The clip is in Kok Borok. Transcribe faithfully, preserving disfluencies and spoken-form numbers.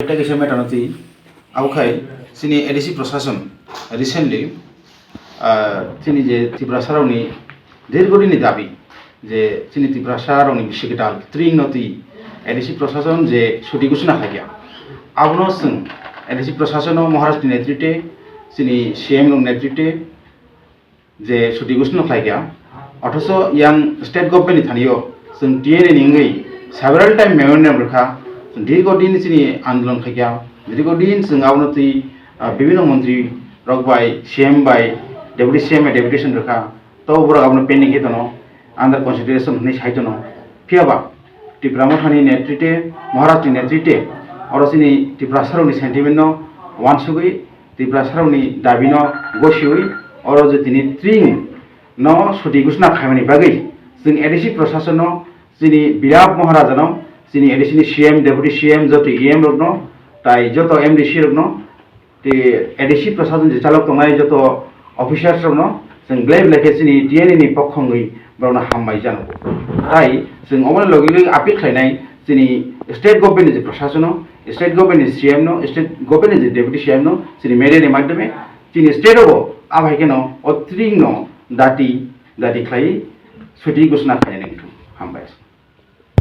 Ekta kisa matter no twi, abo khai chini A D C prosason recently, ah, chini je Tiprasa rokni dirghodini dabi je chini Tiprasa rokni bisi kwtal tring no twi A D C prosason je suti gusuna khaikha, abono chwng A D C prosasono Maharaj ni netrite, chini C M rok netrite, je suti gusno khlaikha, othoso yang state government ni thani o chwng T N A ni wngwi several time memorandum rwkha, dirgho din chini andolon khaikha, dirgho din chwng abono twi, ah, bibhinno montri rok bai, C M bai, deputy C M bai deputation rwkha, to borok abono pending khe tono, under consideration hwnwi sai tono. Phiya ba Tipra Mothani netrite, Maharaj ni netrite, oro chini Tiprasa rokni sentiment no wansugwi, Tiprasa rokni dabi no gosiwi, oro je tini tring no suti gusna khaimani bagwi chwng A D C prosason no, chini Birab Maharaja no, chini A D C ni C M, deputy C M, joto E M rok no, tai joto M D C rok no, tei A D C prosason je chalok tongnai joto officers rok no chwng belai belai khe chini T N A ni pokho wngwi borok no hambai jano. Tai chwng omo logi logi appeal khlainai chini state government ni je prosason no, state government ni C M no, state government ni je deputy C M no, chini media ni madhyome chini state o abo hai kheno o tring no dati dati khlai suti gusna khainai nangkha. Hambai.